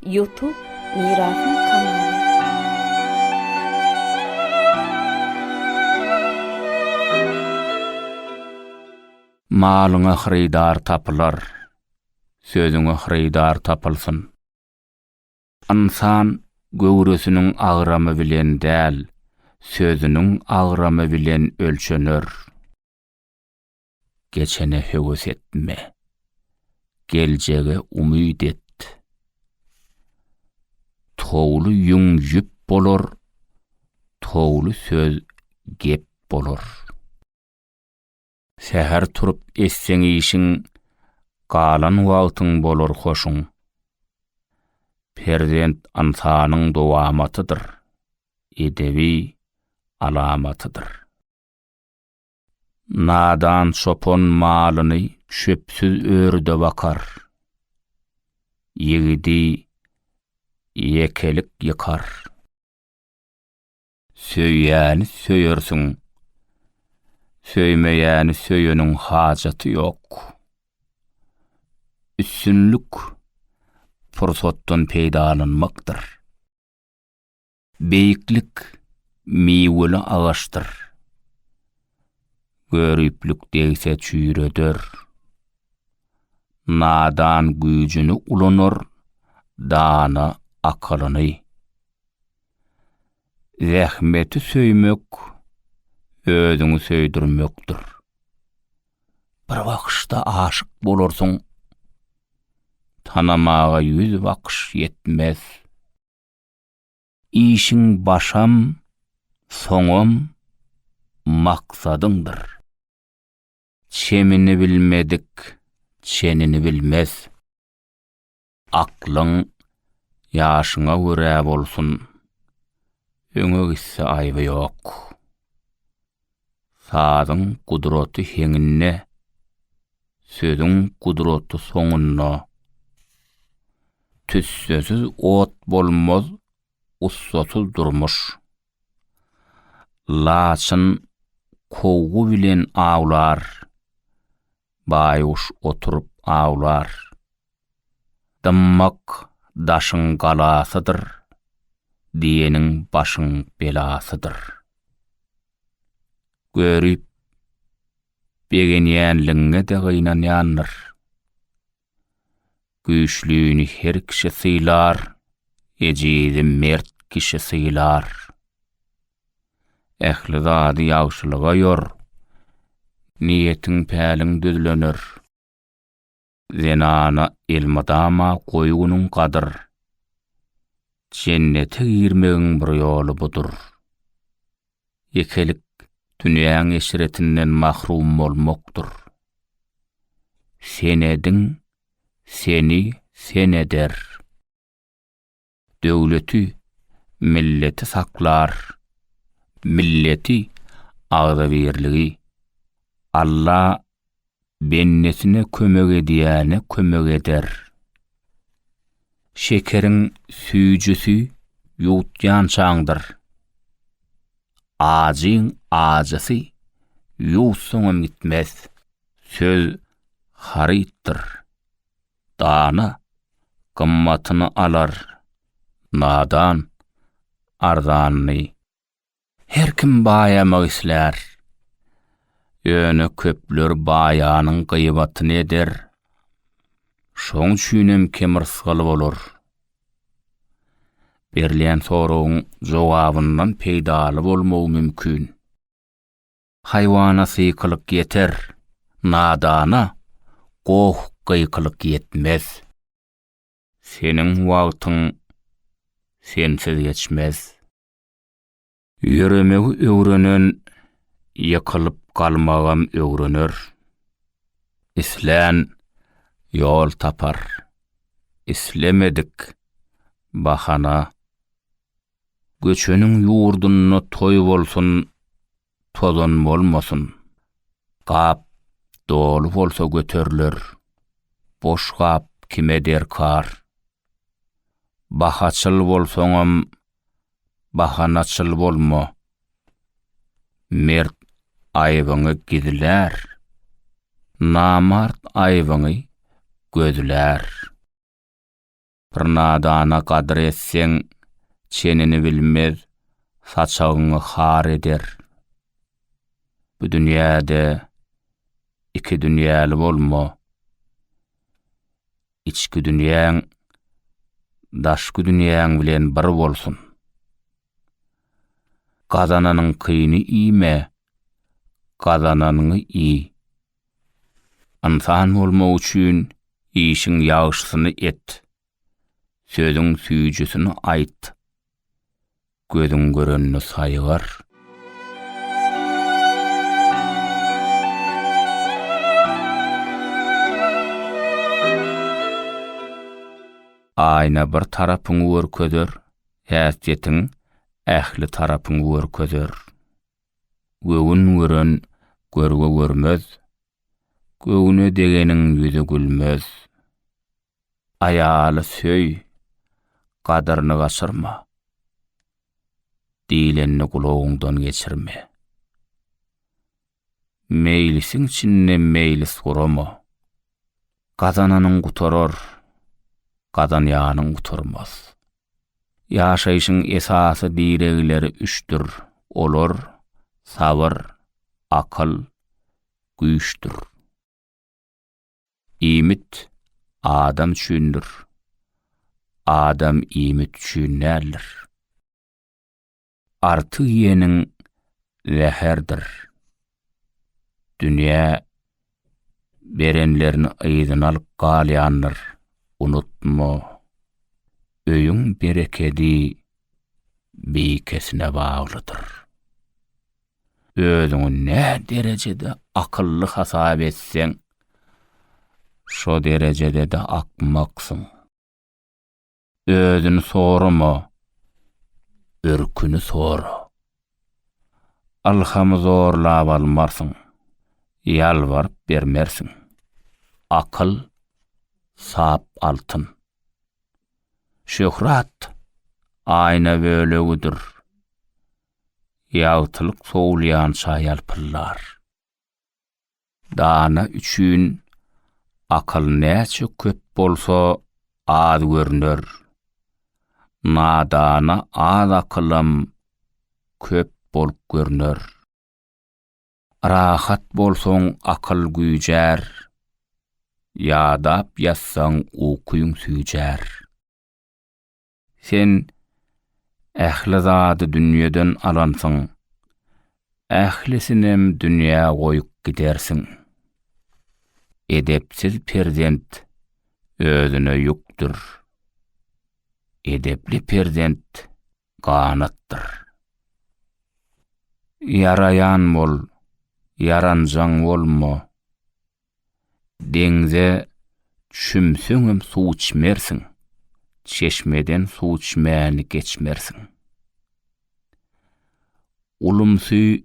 Youtube Mirasyň kanaly. Malyňa hyrydar tapylar, sözüňe hyrydar tapylsyn. Ynsan göwresiniň agramy bilen däl, sözüniň agramy bilen ölçener. Geçene höwes etme, geljege umyt et. Towly ýüň ýüp bolar, towly söz gep bolar. Säher turup etseň işiň, galan wagtyň bolar hoşuň. Perzent ynsanyň dowamatydyr, edebi alamatydyr. Nadan çopan malyny çöpsüz örüde bakar. Ýigidi ýekelik ýykar. Söýýäni söýersiň, söýmeýäni söýeniň hajaty ýok. Üstünlik pursatdan peýdalanmakdyr. Beýiklik miweli agaçdyr. Göriplik degse çüýreder. Nadan güýjüni ulanar, dana akylyny. Zähmeti söýmek özüňi söýdürmekdir. Bir bakyşda aşyk bolarsyň, tanamaga ýüz bakyş ýetmez. Işiň başam, soňam maksadyňdyr. Çemini bilmedik çenini bilmez. Aklyň ýaşyňa görä bolsun, öňe gitse aýby ýok. Sazyň gudraty heňinde, sözüň gudraty soňunda. Tüssesiz ot bolmaz, ussasyz durmuş. Laçyn kowgy bilen awlar, baýguş oturyp awlar. Dymmak daşyň galasydyr, diýeniň başyň belasydyr. Görüp begenýänligiňe-de gynanýandyr. Güýçlini her kişi sylar, ejizi mert kişi sylar. Ähli zady ýagşylyga ýor, niýetiň-päliň düzlener. Zenana elmydama goý günüň gadyr. Jennete girmegiň bir ýoly budur. Ýekelik dünýäň eşretinden mahrum bolmakdyr. Senediň seni sen eder. Döwleti, milleti saklar. Milleti, agzybirligi. Alla bendesine kömek edýäne kömek eder. Şekeriň süýjüsi ýuwutýançaňdyr. Ajyň ajysy ýuwutsaňam gitmez. Söz harytdyr. Dana gymmatyny alar, nadan arzanyny. Her kim baýamak islär. Ýöne köpler baýanyň gyýbatyny eder. Şoň üçinem kemrysgal bolar. Berilýän soragyň jogabyndan peýdaly bolmagy mümkin. Haýwana sykylyk ýeter, nadana goh-gykylyk ýetmez. Seniň wagtyň sensiz geçmez. Ýöremegi öwrenen ýykylyp galmagam öwrener. Islän ýol tapar, islemedik bahana. Göçeniň ýurdunda toý bolsun, tozan bolmasyn. Gap doly bolsa göteriler, boş gap kime derkar. Bahaçyl bolsaňam, bahanaçyl bolma. Mert aýbyňy gizlär, namart aýbyňy gözlär. Bir nadana gadyr etseň, çenini bilmez, saçagyňy har eder. Bu dünýäde iki dünýäli bolma. Içki dünýäň daşky dünýäň bilen bir bolsun. Gazananyňkyny iýme, gazananyňy iý. Ynsan bolmak üçin işiň ýagşysyny et, sözüň süýjüsini aýt, gözüň görenini saýgar. Aýna bir tarapyňy görkezer, häsiýetiň ähli tarapyňy görkezer. Göwün gören görge görmez, Göwne degeniň ýüzi gülmez. Aýaly söý, gadyryny gaçyrma. Diýlenini gulagyňdan geçirme. Meýlisiň içinde meýlis gurama. Gazananyň gutarar, gazanýanyň gutarmaz. Ýaşaýşyň esasy diregleri üçdür, olar, sabyr, akyl, güýçdür. Iýmit adam üçindir, adam iýmit üçin däldir. Artyk iýeniň zäherdir. Dünýä berenlerini yzyna alyp galýandyr. Unutma, öýüň berekedi bikesine baglydyr. Özüňi nä derejede akylly hasap etseň, şo derejede-de akmaksyň. Özüni sorama, örküni sora. Ylhamy zorlap almarsyň, ýalbaryp bermersiň. Akyl, sap altyn. Şöhrat, aýna bölegidir. Ýagtylyk sowulýança ýalpyldar. Dana üçin akyl näçe köp bolsa az görner. Nadana az akylam köp bolup görner. Rahat bolsaň akyl güýjär, ýadap ýatsaň ukyň süýjär. Sen ähli zady dünýeden alansyň, ählisinem dünýä goýup gidersiň. Edepsiz perzent özüne ýükdür, edepli perzent ganatdyr. Ýaraýan bol, ýaranjaň bolma. Deňze çümseňem suw içmersiň, çeşmeden suw içmäni geçmersiň. Ulumsy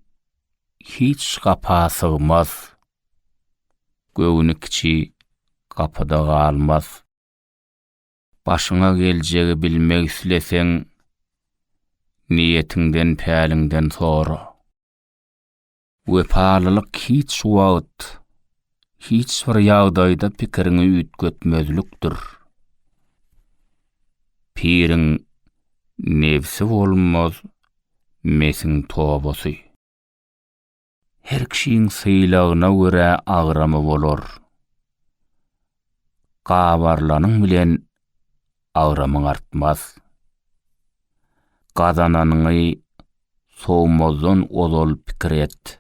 hiç gapa sygmaz, göwni kiçi gapyda galmaz. Başyňa geljegi bilmek isleseň, niýetiňden-päliňden sora. Wepalylyk hiç wagt, hiç bir ýagdaýda pikiriňi üýtgetmezlikdir. Piriň nebsi bolmaz, mesiň tobasy. Her kişiň sylagyna görä agramy bolar. Gabarlanyň bilen agramyň artmaz. Gazananyňy sowmazdan ozal pikir et.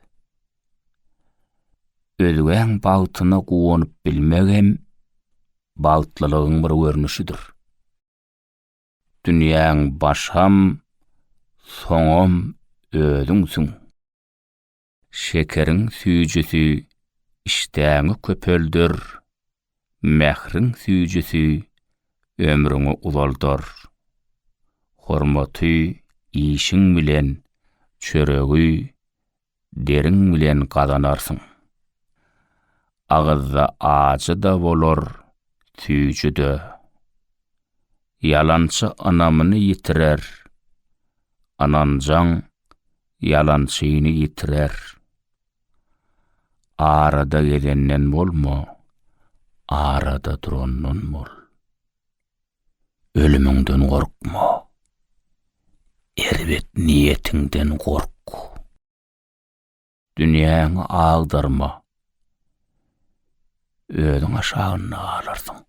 Özgäň bagtyna guwanyp bilmegem bagtlylygyň bir görnüşidir. Dünýäň başam, soňam özüňsiň. Şekeriň süýjüsi işdäňi köpelder, mähriň süýjüsi ömrüňi uzaldar. Hormaty işiň bilen, çöregi deriň bilen gazanarsyň. Agyzda ajy-da bolar, süýji-de. Ýalançy ynamyny ýitirer, ynanjaň ýalançyny ýitirer. Arada gezenden bolma, arada durandan bol. Ölümiňden gorkma, erbet niýetiňden gork. Dünýäňi agdarma, özüň aşagynda galarsyň.